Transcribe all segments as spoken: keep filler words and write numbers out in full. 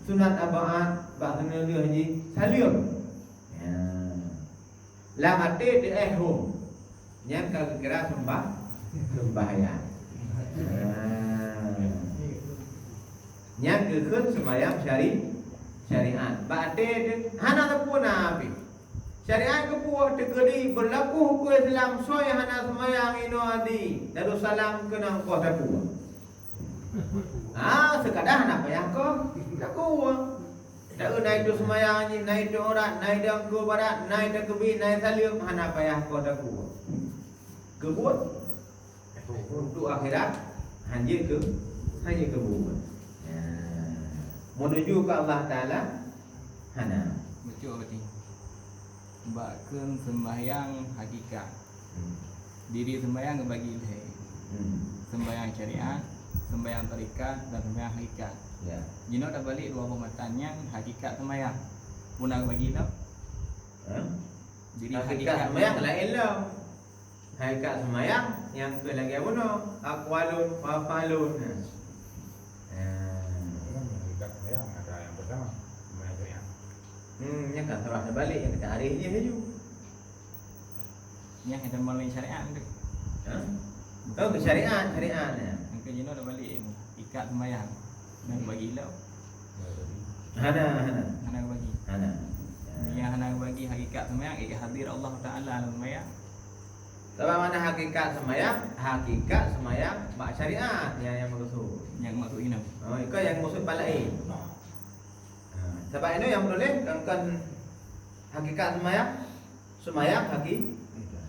Sunat ab'ad bak seuneulheueh jih saleuem. Ya. Lam até teuh éh hom. Nyan ka geukira seumbah, seumbahyang. Ya. Nyan geukheun seumayang syari-, syariat. Bak até teuh hana teupeu na pih. Syariat geupeu teukeudi beurlaku huköm Islam soe hana seumayang inoe di Darussalam keunong koh takue. Ah, seukada hana payah koh takue. Taeu na itu seumayang jih, na itu urat, na itu angku barat, na itu keubi, na itu saleuem, hana payah koh takue. Keubuet untuk akhirat, hana keu, hana keubuet. Ya. Menuju ke Allah Taala, hana. Betul, betul. Bak kheun seumbahyang hakikat. Hmm. Diri seumbahyang geubagi lhèe. Hmm. Seumbahyang syariat, seumbahyang tarekat, dan seumbahyang hakikat. Ya. Jinoe tabalek dua boh matan nyan hakikat seumbahyang. Peue na geubagi lom? Hah? Jadi hakikat hakikat seumbahyang laén lom. Hakikat seumbahyang nyang keu lagèe bunoe, aqwalun wa af'alun. Nah. Hakikat seumbahyang ada yang pertama, seumbahyang syariat. Hmm, nyan kan salah terbalik, nyang kita arif je laju. Nyang ada mulai syariat tu. Ha? Oh, ke syariat, syariat ya. Yang ke jinoe terbalik, hakikat seumbahyang. Yang bagi lom. Hana, hana. Hana bagi. Hana. Yang hana bagi hakikat seumbahyang, eh, hadir Allah Taala dalam seumbahyang. Sabab mana hakikat seumbahyang? Hakikat seumbahyang bak syariat nyang, nyang maksud. Nyang maksud inoe. Oh, iko nyang maksud palaén. Ha, sabab inoe nyang menuléh kan, kan hakikat seumbahyang, seumbahyang haki-,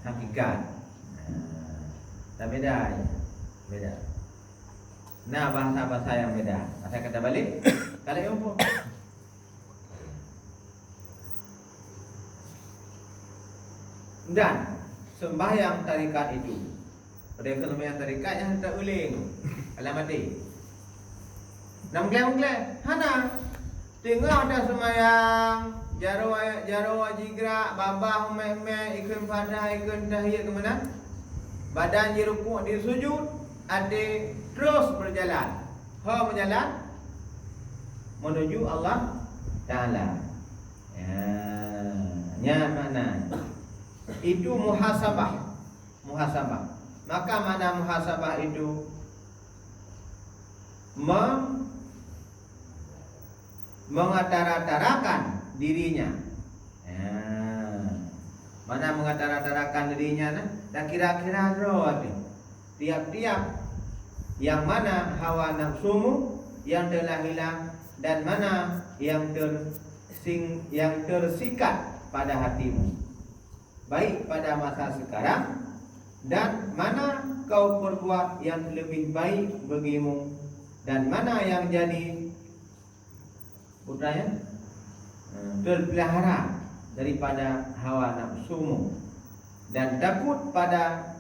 hakikat. Ha, dah beda ya. Beda. Nah, bahasa-bahasa yang beda. Asai kata balik, kalau yang pun. Dan sembahyang tarekat itu, pada sembahyang tarekat nyang teuuléng alam até. Nam gleh-gleh, hana. Teungoh dah sembahyang, jaroe, jaroe jigrak, babah umet-umet, ikheun Fatihah, ikheun tahiyat keu meunan. Badan jirukuk, disujud, até terus berjalan. Ho meujalan menuju Allah Taala. Ya, nyan makna. Itu muhasabah. Muhasabah. Maka makna muhasabah itu mem-, mengatara-tarakan dirinya. Ya. Mana mengatara-tarakan dirinya nah? Dan kira-kira droe teuh. Tiap-tiap yang mana hawa nafsumu yang telah hilang dan mana yang tersing-, yang tersikat pada hatimu, baik pada masa sekarang, dan mana kau perbuat yang lebih baik bagimu, dan mana yang jadi, bukan ya, terpelihara daripada hawa nafsumu, dan takut pada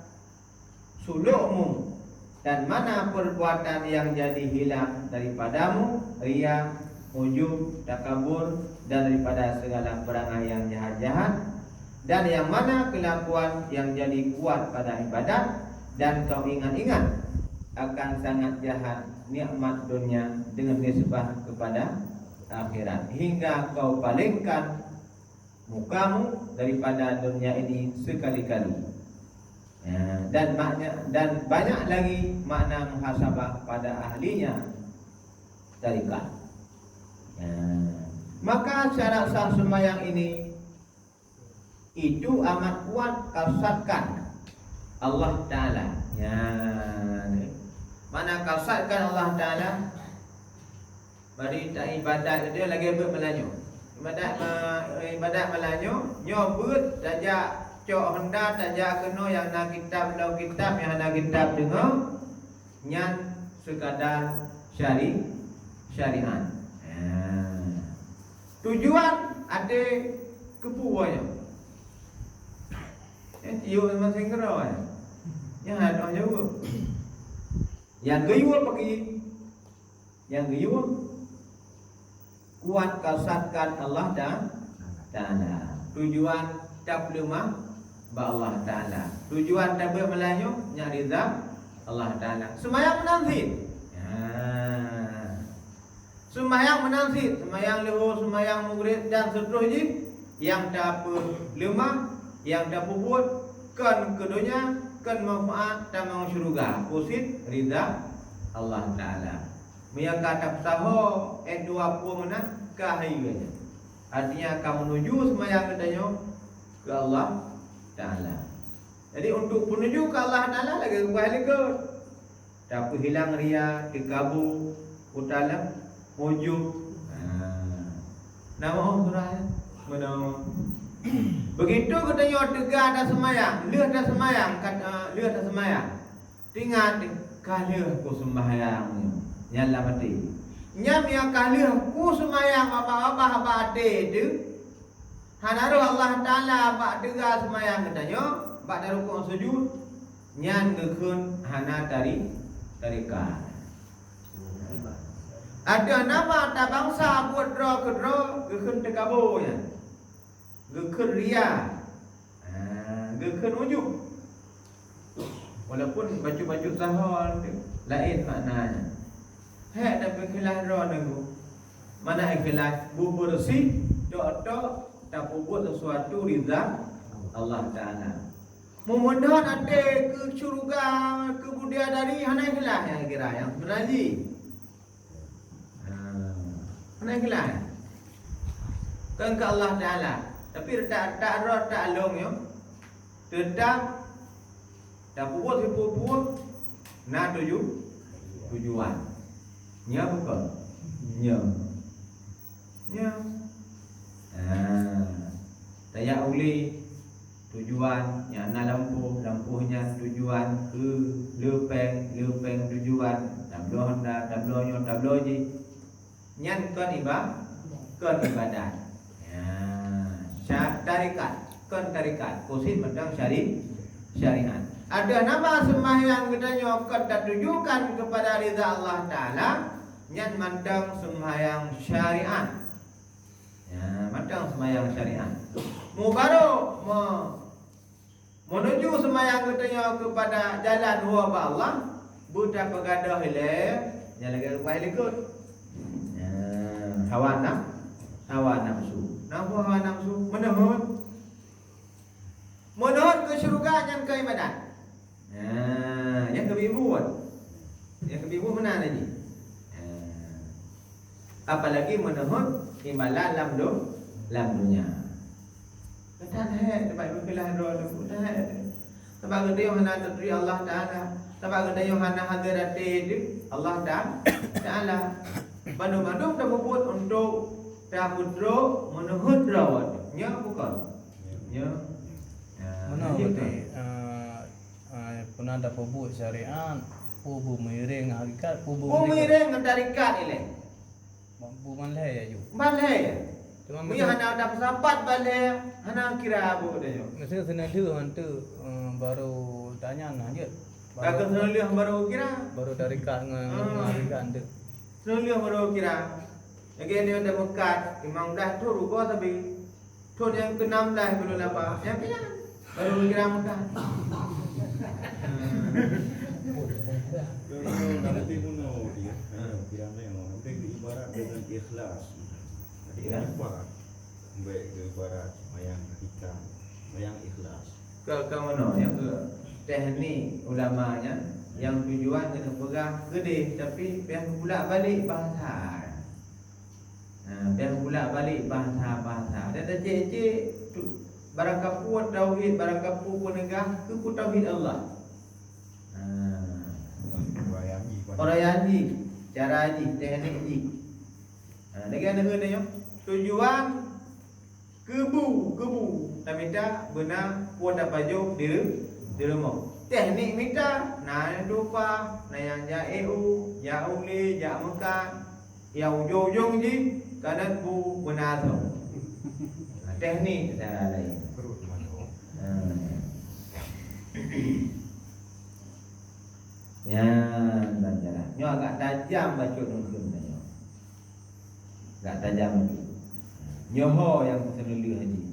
sulukmu, dan mana perbuatan yang jadi hilang daripadamu, ria, ujub, takabur, dan daripada segala perangai yang jahat-jahat, dan yang mana kelakuan yang jadi kuat pada ibadat, dan kau ingat-ingat akan sangat jahat nikmat dunia dengan nisbah kepada akhirat, hingga kau palingkan mukamu daripada dunia ini sekali-kali. Ya, dan banyak, dan banyak lagi makna muhasabah pada ahlinya tarekat. Ya. Maka syarat sah sembahyang ini itu amat kuat, kasatkan Allah Taala. Ya. Mana kasatkan Allah Taala? Bari ta ibadat itu lagèe beuet meulayeue. Ibadat ma-, ibadat meulayeue, nyoe beuet tajak cok honda, tajak keunoe nyang na kitab, lom kitab, nyang hana kitab deungoe, nyan sekadar syari-, syariat. Ha. Tujuan até keupeue nyoe? Eh, yuk memang singkroe. Nyan hana jaweueb. Nyang geuyue peugi Nyang geuyue kuat kasatkan Allah Ta-, Taala. Tujuan tapeuleumah bak Allah Taala. Tujuan tabeuet meulayeue nyan ridha Allah Taala. Seumayang meunan cit. Ha. Seumayang meunan cit, seumayang leuhô, seumayang Maghrib dan seuterusjih, nyang tapeuleumah, nyang tapeubuet kon keu donya, kon manfaat tamong syeuruga, keu sit ridha Allah Taala. Meunyoe ka tapeusaho, eh, dua pue meunan ka hayeue nyan. Artinya ka meunuju seumayang geutanyoe keu Allah Taala. Jadi untuk peunuju keu Allah Taala lagèe geupeugah likot. Tapeuhilang ria, teukabu, utalam, ujub. Ha. Na meu'oh surah nyan? Meunan. Begitu geutanyoe teuga taseumayang, lheueh taseumayang, kat-, eh, lheueh taseumayang. Teuingat, ka lheueh ku seumayang nyoe. Nyan lam até. Nyan meunyoe ka lheueh ku seumayang babah-babah bak até teuh, hana roh Allah Taala bak teuga seumayang geutanyoe, bak tarukuk sujud, nyan geukheun hana tari-, tarikat. Ateueh nama tabangsa buet droe keudroe, geukheun teukabu nyan. Geukheun ria. Ha, geukheun ujub. Walaupun bacut-bacut saho tu laén maknanya. Hek tapi ikhlas droe nunggu. Mana ikhlas? Beubeureuséh, tok-tok tapeubuet sesuatu ridha Allah Taala. Meumeunan até keu syeuruga, keu bidadari hana ikhlas nyang kira nyang seubeuna jih. Ha. Hana ikhlas. Kon keu Allah Taala, tapi retak-retak droe, retak lôn nyoe, teutap tapeubuet sipeue-peue na tuju-, tujuan. Nyoe bukon? Nyoe. Nyoe. Ha. Tajak u glé, tujuan nyang na lampôh, lampôh nyan tujuan keu le péng, le péng tujuan tabloe honda, tabloe nyoe, tabloe jih. Nyan kon iba-, kon ibadat. Ya, sya-, tarekat, kon tarekat, khusus mantong syari-, syariat. Ada nama sembahyang geutanyoe kon tatujukan kepada ridha Allah Taala, nyan mantong sembahyang syariat. Ya, mantong sembahyang syariat. Mubaroe me-, Menuju seumayang geutanyoe keupada jalan woe bak Allah, beutapeugah ilée nyang lagée rupai likot. Nah, hawa naf-, hawa nafsu. Napa hawa nafsu? Meunuhot. Meunuhot keu syeuruga nyan keu ibadat. Nah, nyang keubiet buet. Nyang keubiet buet meunan lagée. Nah. Apalagi meunuhot imbalan lam do-, lam donya. Gata hek, sabab beukeulaih droe teungku, hek. Sabab geutanyoe hana taturi Allah Taala. Sabab geutanyoe hana hase até teuh Allah Ta-, Taala. Bandum-bandum tapeubuet untuk tapeutrok meunuhot droe. Nyo bukon? Nyo. Nah, meunan nyo berarti, kan? Eh, eh, peue na tapeubuet syariat, peue beumeuiréng hakikat, peue beumeuiréng. Beumeuiréng ngon tarekat ilée. Ban lhée ya, Ju? Ban lhée. Cuma meunyoe hana ada peusapat ban lhée, hana kira buet geutanyoe. Meuseu seuneulheueh han teuk, eh, barô tanyan hanjeuet. Ka keu seuneulheueh barô kira. Barô tarekat ngon, ah, ngon hakikat han teuk. Seuneulheueh barô kira. Lagée nyoe dah meukat, imam dah trok rugoe sabe. Thon nyang keunam belas buleuen lapan, nyang keu nyan baru kira Mekah. Kalau nanti bunoe dia, kira memang nanti ibarat dengan ikhlas. Jadi, ya, apa? Baik ibarat mayang kita, mayang ikhlas. Ke, ke mana? Yang ke teknik ulama nya, yang tujuan kena peugah keudeh, tapi payah bulak balik bahasa. Ha, payah bulak balik bahasa-bahasa. Dan tacek-cek tu, barangkapeue tauhid, barangkapeue peunegah, keupeue tauhid Allah. Ha. Orang yang jih, cara jih, teknik jih. Ha, lagée aneuk nyoe, tujuan Keubu, keubu, tamita beuna peue tapajoh di ru-, di rumoh. Teknik mita, na nyang tupa, na nyang jak E U, jak U L I, jak meukat, nyang ujong-ujong jih, ka na bu beuna asoe. Nah, teknik cara laén. Hmm. Nyan belajar. Nyoe agak tajam bacut nungkheun tanyoe. Agak tajam bacut. Nyoe ho nyang peuteuleueh jih.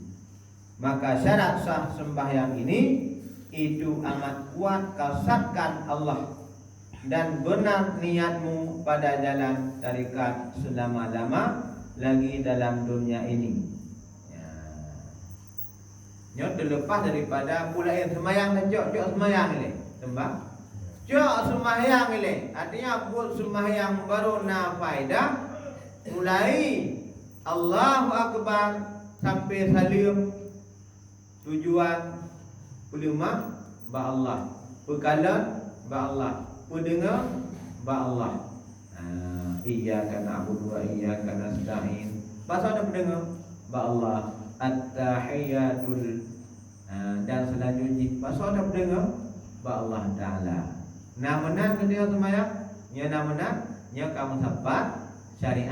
Maka syarat sah sembahyang ini itu amat kuat kasatkan Allah. Dan benar niatmu pada jalan tarekat selama-lama lagi dalam dunia ini. Ya. Nyoe teuleupah daripada pulayan seumayang dan cok-cok seumayang ilée. Teumbang. Cok seumayang ilée. Artinya buet seumayang baru na faedah. Mulai Allahu Akbar sampai saleuem. Tujuan peuleumah bak Allah, peukalon bak Allah, peudeungoe bak Allah. Ah, iyyaka na'budu wa iyyaka nasta'in. Bak soe tapeudeungoe? Bak Allah. At-tahiyatul, ah, dan selanjutnya bak soe tapeudeungoe? Bak Allah Taala. Na meunan keu seumayang? Nyoe na meunan, nyoe ka meusapat syariat.